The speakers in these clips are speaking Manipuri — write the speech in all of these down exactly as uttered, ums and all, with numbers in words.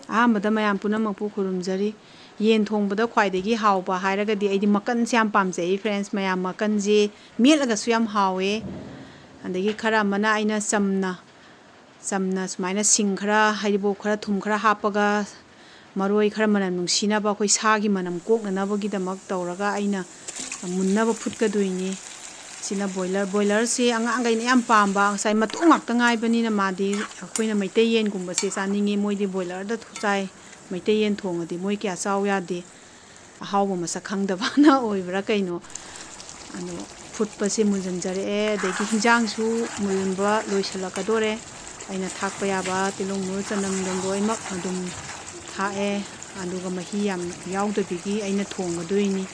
ꯑꯍꯥꯟꯕꯗ ꯃꯌꯥꯝ ꯄꯨꯝꯅꯃꯛꯄꯨ ꯈꯨꯔꯨꯝꯖꯔꯤ꯫ ꯌꯦꯟ ꯊꯣꯡꯕꯗ ꯈ꯭ꯋꯥꯏꯗꯒꯤ ꯍꯥꯎꯕ ꯍꯥꯏꯔꯒꯗꯤ ꯑꯩꯗꯤ ꯃꯀꯟꯁꯦ ꯌꯥꯝ ꯄꯥꯝꯖꯩ, friends ꯃꯌꯥꯝ꯫ ꯃꯀꯟꯁꯦ ꯃꯦꯠꯂꯒꯁꯨ ꯌꯥꯝ ꯍꯥꯎꯋꯦ꯫ ꯑꯗꯒꯤ ꯈꯔ ꯑꯃꯅ ꯑꯩꯅ ꯆꯝꯅ, ꯆꯝꯅ ꯁꯨꯃꯥꯏꯅ ꯁꯤꯡ ꯈꯔ, ꯍꯩꯔꯤꯕꯣꯞ ꯈꯔ, ꯊꯨꯝ ꯈꯔ ꯍꯥꯞꯄꯒ, ꯃꯔꯣꯏ ꯈꯔ ꯃꯅꯝ ꯅꯨꯡꯁꯤꯅꯕ, ꯑꯩꯈꯣꯏ ꯁꯥꯒꯤ ꯃꯅꯝ ꯀꯣꯛꯅꯅꯕꯒꯤꯗꯃꯛ ꯇꯧꯔꯒ ꯑꯩꯅ ꯃꯨꯟꯅꯕ ꯐꯨꯠꯀꯗꯣꯏꯅꯤ꯫ ꯁꯤꯅ ꯕꯣꯏꯂꯔ, ꯕꯣꯏꯂꯔꯁꯦ ꯑꯉꯥꯡꯈꯩꯅ ꯌꯥꯝ ꯄꯥꯝꯕ, ꯉꯁꯥꯏ ꯃꯇꯣꯡ ꯉꯥꯛꯇ ꯉꯥꯏꯕꯅꯤꯅ ꯃꯥꯗꯤ ꯑꯩꯈꯣꯏꯅ ꯃꯩꯇꯩ ꯌꯦꯟꯒꯨꯝꯕꯁꯦ ꯆꯥꯅꯤꯡꯉꯦ, ꯃꯣꯏꯗꯤ ꯕꯣꯏꯂꯔꯗ ꯆꯥꯏ꯫ ꯃꯩꯇꯩ ꯌꯦꯟ ꯊꯣꯡꯉꯗꯤ ꯃꯣꯏ ꯀꯌꯥ ꯆꯥꯎ ꯌꯥꯗꯦ, ꯑꯍꯥꯎꯕ ꯃꯁꯛ ꯈꯪꯗꯕꯅ ꯑꯣꯏꯕ꯭ꯔꯥ ꯀꯩꯅꯣ꯫ ꯑꯗꯣ ꯐꯨꯠꯄꯁꯦ ꯃꯨꯟꯖꯟꯖꯔꯛꯑꯦ, ꯑꯗꯒꯤ ꯍꯤꯟꯖꯥꯡꯁꯨ ꯃꯨꯟꯕ ꯂꯣꯏꯁꯤꯜꯂꯛꯀꯗꯣꯔꯦ꯫ ꯑꯩꯅ ꯊꯥꯛꯄ ꯌꯥꯕ ꯇꯤꯜꯍꯧ, ꯃꯔꯨ, ꯆꯅꯝ, ꯑꯗꯨꯝ ꯂꯣꯏꯅꯃꯛ ꯑꯗꯨꯝ ꯊꯥꯛꯑꯦ꯫ ꯑꯗꯨꯒ ꯃꯍꯤ ꯌꯥꯝ ꯌꯥꯎꯗꯕꯤꯒꯤ ꯑꯩꯅ ꯊꯣꯡꯒꯗꯣꯏꯅꯤ꯫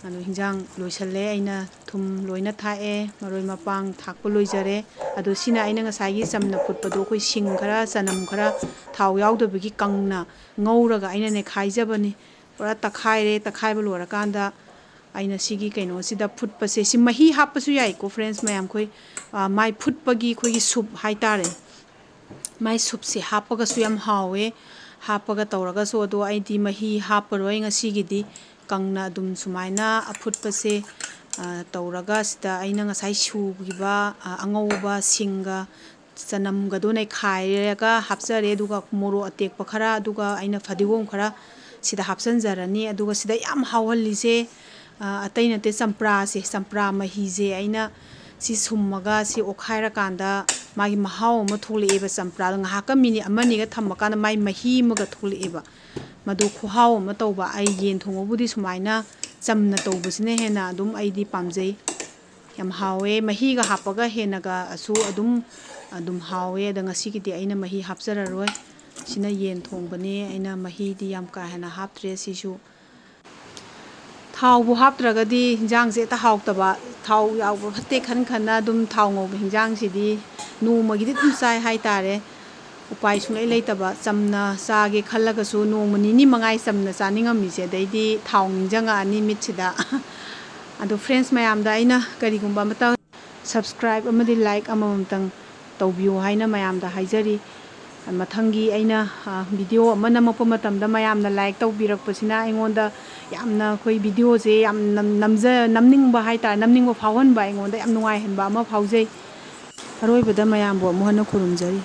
ꯑꯗꯣ ꯍꯤꯟꯖꯥꯡ ꯂꯣꯏꯁꯜꯂꯦ, ꯑꯩꯅ ꯊꯨꯝ ꯂꯣꯏꯅ ꯊꯥꯛꯑꯦ, ꯃꯔꯣꯏ ꯃꯄꯥꯡ ꯊꯥꯛꯄ ꯂꯣꯏꯖꯔꯦ꯫ ꯑꯗꯣ ꯁꯤꯅ ꯑꯩꯅ ꯉꯁꯥꯏꯒꯤ ꯆꯝꯅ ꯐꯨꯠꯄꯗꯣ, ꯑꯩꯈꯣꯏ ꯁꯤꯡ ꯈꯔ, ꯆꯅꯝ ꯈꯔ, ꯊꯥꯎ ꯌꯥꯎꯗꯕꯒꯤ ꯀꯪꯅ ꯉꯧꯔꯒ ꯑꯩꯅ ꯅꯩꯈꯥꯏꯖꯕꯅꯤ꯫ ꯄꯨꯔꯥ ꯇꯛꯈꯥꯏꯔꯦ꯫ ꯇꯛꯈꯥꯏꯕ ꯂꯣꯏꯔꯀꯥꯟꯗ ꯑꯩꯅ ꯁꯤꯒꯤ ꯀꯩꯅꯣꯁꯤꯗ ꯐꯨꯠꯄꯁꯦ, ꯁꯤ ꯃꯍꯤ ꯍꯥꯞꯄꯁꯨ ꯌꯥꯏꯀꯣ, friends ꯃꯌꯥꯝ꯫ ꯑꯩꯈꯣꯏ, ꯑ, ꯃꯥꯏ ꯐꯨꯠꯄꯒꯤ ꯑꯩꯈꯣꯏꯒꯤ soup ꯍꯥꯏꯇꯥꯔꯦ, ꯃꯥꯏ soupꯁꯦ ꯍꯥꯞꯄꯒꯁꯨ ꯌꯥꯝ ꯍꯥꯎꯋꯦ꯫ ꯍꯥꯞꯄꯒ ꯇꯧꯔꯒꯁꯨ, ꯑꯗꯣ ꯑꯩꯗꯤ ꯃꯍꯤ ꯍꯥꯞꯄꯔꯣꯏ ꯉꯁꯤꯒꯤꯗꯤ꯫ ꯀꯪꯅ ꯑꯗꯨꯝ ꯁꯨꯃꯥꯏꯅ ꯑꯐꯨꯠꯄꯁꯦ, ꯑ, ꯇꯧꯔꯒ, ꯁꯤꯗ ꯑꯩꯅ ꯉꯁꯥꯏ ꯁꯨꯈꯤꯕ, ꯑ, ꯑꯉꯧꯕ ꯁꯤꯡꯒ ꯆꯅꯝꯒꯗꯣ ꯅꯩꯈꯥꯏꯔꯒ ꯍꯥꯞꯆꯔꯦ, ꯑꯗꯨꯒ ꯃꯣꯔꯣꯛ ꯑꯇꯦꯛꯄ ꯈꯔ, ꯑꯗꯨꯒ ꯑꯩꯅ ꯐꯗꯤꯒꯣꯝ ꯈꯔ ꯁꯤꯗ ꯍꯥꯞꯆꯤꯟꯖꯔꯅꯤ꯫ ꯑꯗꯨꯒ ꯁꯤꯗ ꯌꯥꯝ ꯍꯥꯎꯍꯜꯂꯤꯁꯦ, ꯑ, ꯑꯇꯩ ꯅꯠꯇꯦ, ꯆꯝꯄ꯭ꯔꯥꯁꯦ, ꯆꯝꯄ꯭ꯔꯥ ꯃꯍꯤꯁꯦ ꯑꯩꯅ ꯁꯤ ꯁꯨꯝꯃꯒ ꯁꯤ ꯑꯣꯠꯈꯥꯏꯔꯀꯥꯟꯗ ꯃꯥꯒꯤ ꯃꯍꯥꯎ ꯑꯃ ꯊꯣꯛꯂꯛꯑꯦꯕ꯫ ꯆꯝꯄ꯭ꯔꯥꯗꯣ ꯉꯥꯏꯍꯥꯛꯀ, ꯃꯤꯅꯤꯠ ꯑꯃ ꯑꯅꯤꯒ ꯊꯝꯃꯀꯥꯟꯗ ꯃꯥꯏ ꯃꯍꯤ ꯑꯃꯒ ꯊꯣꯛꯂꯛꯑꯦꯕ꯫ ꯃꯗꯨ ꯈꯨꯍꯥꯎ ꯑꯃ ꯇꯧꯕ꯫ ꯑꯩ ꯌꯦꯟ ꯊꯣꯡꯕꯕꯨꯗꯤ ꯁꯨꯃꯥꯏꯅ ꯆꯝꯅ ꯇꯧꯕꯁꯤꯅ ꯍꯦꯟꯅ ꯑꯗꯨꯝ ꯑꯩꯗꯤ ꯄꯥꯝꯖꯩ꯫ ꯌꯥꯝ ꯍꯥꯎꯋꯦ꯫ ꯃꯍꯤꯒ ꯍꯥꯞꯄꯒ ꯍꯦꯟꯅꯒꯁꯨ ꯑꯗꯨꯝ, ꯑꯗꯨꯝ ꯍꯥꯎꯋꯦ꯫ ꯑꯗ ꯉꯁꯤꯒꯤꯗꯤ ꯑꯩꯅ ꯃꯍꯤ ꯍꯥꯞꯆꯔꯔꯣꯏ꯫ ꯁꯤꯅ ꯌꯦꯟ ꯊꯣꯡꯕꯅꯦ꯫ ꯑꯩꯅ ꯃꯍꯤꯗꯤ ꯌꯥꯝ ꯀꯥ ꯍꯦꯟꯅ ꯍꯥꯞꯇ꯭ꯔꯦ꯫ ꯁꯤꯁꯨ ꯊꯥꯎꯕꯨ ꯍꯥꯞꯇ꯭ꯔꯒꯗꯤ ꯍꯤꯟꯖꯥꯡꯁꯦ ꯍꯦꯛꯇ ꯍꯥꯎꯇꯕ꯫ ꯊꯥꯎ ꯌꯥꯎꯕ ꯐꯠꯇꯦ ꯈꯟ ꯈꯟꯅ ꯑꯗꯨꯝ ꯊꯥꯎ ꯉꯧꯕ ꯍꯤꯟꯖꯥꯡꯁꯤꯗꯤ ꯅꯣꯡꯃꯒꯤꯗꯤ ꯑꯗꯨꯝ ꯆꯥꯏ ꯍꯥꯏꯇꯥꯔꯦ꯫ ꯎꯄꯥꯏ ꯁꯨꯡꯂꯩ ꯂꯩꯇꯕ꯫ ꯆꯝꯅ ꯆꯥꯒꯦ ꯈꯜꯂꯒꯁꯨ ꯅꯣꯡꯃ ꯅꯤꯅꯤ ꯃꯉꯥꯏ ꯆꯝꯅ ꯆꯥꯅꯤꯡꯉꯝꯃꯤꯁꯦ, ꯑꯗꯩꯗꯤ ꯊꯥꯎ ꯅꯤꯡꯁꯤꯡꯉꯛꯑꯅꯤ ꯃꯤꯠꯁꯤꯗ꯫ ꯑꯗꯣ friends ꯃꯌꯥꯝꯗ ꯑꯩꯅ ꯀꯔꯤꯒꯨꯝꯕ ꯑꯃꯇ subscribe ꯑꯃꯗꯤ like ꯑꯃꯃꯝꯇꯪ ꯇꯧꯕꯤꯌꯨ ꯍꯥꯏꯅ ꯃꯌꯥꯝꯗ ꯍꯥꯏꯖꯔꯤ꯫ ꯃꯊꯪꯒꯤ ꯑꯩꯅ, ꯑ, video ꯑꯃ ꯅꯝꯃꯛꯄ ꯃꯇꯝꯗ ꯃꯌꯥꯝꯅ like ꯇꯧꯕꯤꯔꯛꯄꯁꯤꯅ ꯑꯩꯉꯣꯟꯗ ꯌꯥꯝꯅ, ꯑꯩꯈꯣꯏ videoꯁꯦ ꯌꯥꯝ ꯅꯝ-, ꯅꯝꯖ-, ꯅꯝꯅꯤꯡꯕ ꯍꯥꯏꯇꯥꯔꯦ, ꯅꯝꯅꯤꯡꯕ ꯐꯥꯎꯍꯟꯕ ꯑꯩꯉꯣꯟꯗ ꯌꯥꯝ ꯅꯨꯡꯉꯥꯏꯍꯟꯕ ꯑꯃ ꯐꯥꯎꯖꯩ꯫ ꯑꯔꯣꯏꯕꯗ ꯃꯌꯥꯝꯕꯨ ꯑꯃꯨꯛ ꯍꯟꯅ ꯈꯨꯔꯨꯝꯖꯔꯤ꯫